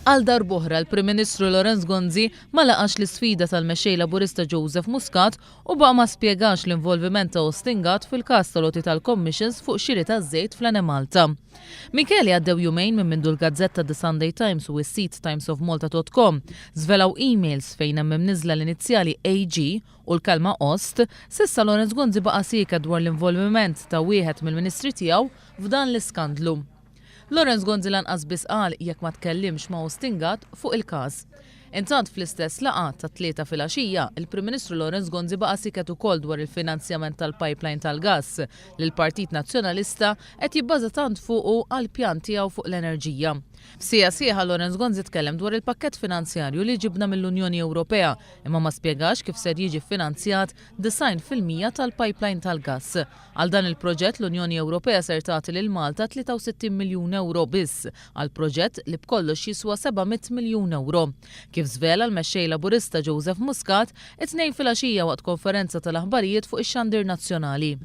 Għal darb'oħra l-Prim Ministru Lawrence Gonzi ma laqax l-isfida tal-Mexxej Laburista Joseph Muscat u baqa' ma spjegax l-involviment ta' Austin Gatt fil-każ tal-għoti tal-commissions fuq xiri taż-żejt fl-Enemalta. Minkejja li għaddew jumejn minn mindu l-gazzetta The Sunday Times u s-sit timesofmalta.com żvelaw emails fejn hemm imniżżla l-inizjali AG u l-kelma Ost, s'issa Lawrence Gonzi baqa' sieket dwar l-involviment ta' wieħed mill-Ministri tiegħu f'dan l-iskandlu. Lawrence Gonzi lanqas biss qal jekk ma tkellimx ma' Austin Gatt fuq il-każ. Intant fl-istess laqgħa tat-Tlieta filgħaxija, il-Prim Ministru Lawrence Gonzi baqa' sieket ukoll dwar il-finanzjament tal-pipeline tal-gass li l-Partit Nazzjonalista qed jibbaża tant fuqu għall-pjan tiegħu fuq l-enerġija. F'siegħa sħiħa Lawrence Gonzi tkellem dwar il-pakkett finanzjarju li ġibna mill-Unjoni Ewropea imma ma spjegax kif ser jiġi ffinanzjat 90% tal-pipeline tal-gass. Għal dan il-proġett l-Unjoni Ewropea ser tagħti lil Malta 63 miljun ewro biss għal proġett li b'kollox jiswa 700 miljun ewro. Kif żvela l-Mexxej Laburista Joseph Muscat, it-Tnejn filgħaxija waqt konferenza tal-aħbarijiet fuq ix-xandir nazzjonali.